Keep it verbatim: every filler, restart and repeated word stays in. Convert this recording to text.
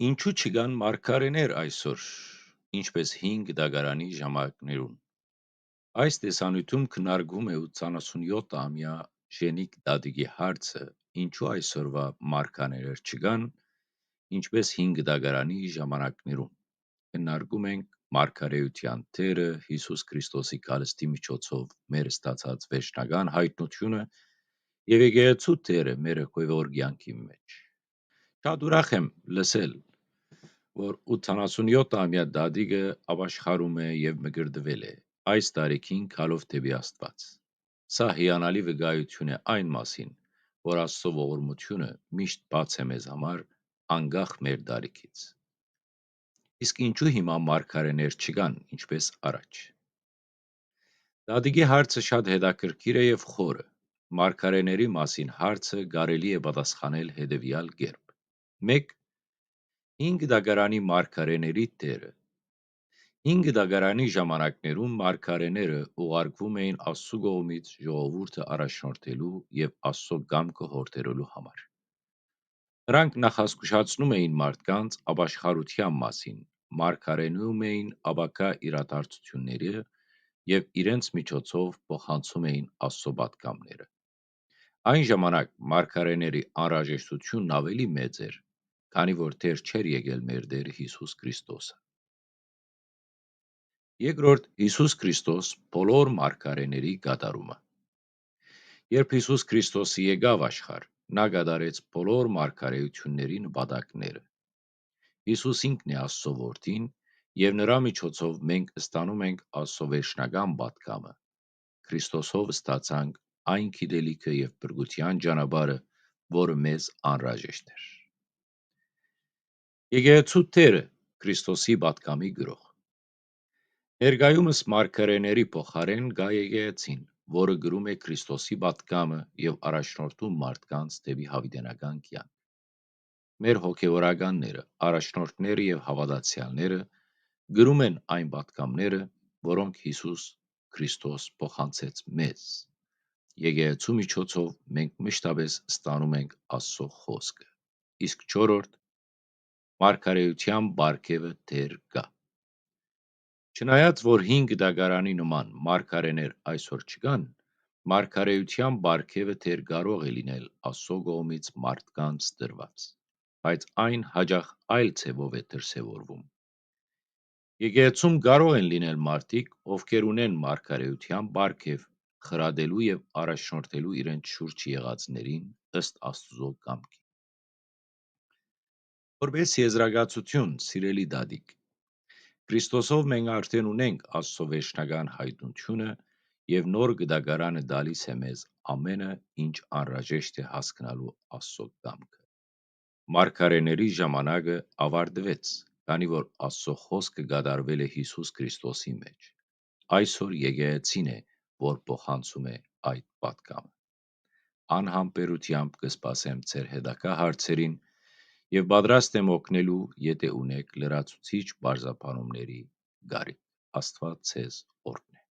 Ինչու՞ չկան մարգարէներ այսօր, ինչպէս հին դագարանի ժամանակներուն։ Այս տեսանիւթում քննարկում է ութսանասունեօթ ամեայ Ժենիկ Դատիկի հարցը, ինչու այսօրուա մարգարէներ չկան, ինչպէս հին դագարանի ժամանակներուն։ Քննարկում ենք մարգարէութեան Տէրը Յիսուս Քրիստոսի գալստի միջոցով մեր ստացած վերջնական յայտնութիւնը եւ եկեղեցու Տէրը մեր հոգեւոր կեանքի մէջ։ Շատ ուրախ եմ լսել, որ ութսանասունեօթ ամեայ Դատիկը ապաշխարում է եւ մկրտուել է, այս տարիքին գալով դէպի Աստուած։ Սա հիանալի վկայութիւն է այն մասին, որ Աստուծոյ ողորմութիւնը միշտ բաց է մեզ համար, անկախ մեր տարիքից։ Իսկ ինչու՞ հիմա մարգարէներ չկան, ինչպէս առաջ։ Դատիկի հարցը շատ հետաքրքիր է եւ խորը։ Մարգարէների մասին հարցը կարելի է պատասխանել հետեւեալ կերպ։ Մէկ, հին դագարանի մարգարէների Տէրը։ Հին դագարանի ժամանակներուն մարգարէները ուղարկվում էին Աստուծոյ կողմից ժողովուրդը առաջնորդելու եւ Աստուծոյ կամքը յորդորելու համար։ Նրանք նախազգուշացնում էին մարդկանց ապաշխարութեան մասին, մարգարէում էին ապագայ իրադարձութիւնները եւ իրենց միջոցով փոխանցում էին Աստուծոյ պատգամները։ Այն ժամանակ մարգարէների անհրաժեշտութիւնն աւելի մեծ էր, քանի որ դեռ չէր եկել մեր Տէր Յիսուս Քրիստոսը։ Երկրորդ, Յիսուս Քրիստոս բոլոր մարգարէների կատարումը։ Երբ Յիսուս Քրիստոսը եկաւ աշխարհ, նա կատարեց բոլոր մարգարէութիւնների նպատակները։ Յիսուս ինքն է Աստուծոյ Որդին եւ նրա միջոցով մենք ստանում ենք Աստուծոյ վերջնական պատգամը։ Քրիստոսով ստացանք այն գիտելիքը եւ փրկութեան ճանապարհը, որը մեզ անհրաժեշտ էր։ Եկեղեցու Տէրը, Քրիստոսի պատգամի գրող։ Ներկայումս մարգարէների փոխարէն կայ եկեղեցին, որը գրում է Քրիստոսի պատգամը եւ առաջնորդում մարդկանց դէպի յաւիտենական կեանք։ Մեր հոգեորականները, առաջնորդները եւ հաւատացեալները գրում են այն պատգամները, որոնք Յիսուս Քրիստոս փոխանցեց մեզ։ Եկեղեցու միջոցով մենք մշտապէս ստանում ենք Աստուծոյ խօսքը։ Իսկ չորրորդ, մարգարէութեան պարգեւը դեռ կայ։ Չնայած որ հին դագարանի նման մարգարէներ այսօր չկան, մարգարէութեան պարգեւը դեռ կարող է լինել Աստուծոյ կողմից մարդկանց տրուած, բայց այն յաճախ այլ ձեւով է դրսեւորվում։ Եկեղեցում կարող են լինել մարդիկ, ովքեր ունեն մարգարէութեան պարգեւ՝ խրատելու եւ առաջնորդելու իրենց շուրջը եղածներին ըստ Աստուծոյ կամքի։ Որպէս եզրակացութիւն, սիրելի Դատիկ, Քրիստոսով մենք արդէն ունենք Աստուծոյ վերջնական յայտնութիւնը եւ նոր դագարանը տալիս է մեզ ամէնը, ինչ անհրաժեշտ է հասկնալու Աստուծոյ կամքը։ Մարգարէների ժամանակը աւարտուեց, քանի որ Աստուծոյ խօսքը կատարուել է Յիսուս Քրիստոսի մէջ։ Այսօր եկեղեցին է, որ փոխանցում է այդ պատգամը։ Անհամբերութեամբ կը սպասեմ ձեր հետագայ հարցերին եւ պատրաստ եմ օգնելու, եթէ ունեք լրացուցիչ պարզաբանումների կարիք։ Աստուած ձեզ օրհնի։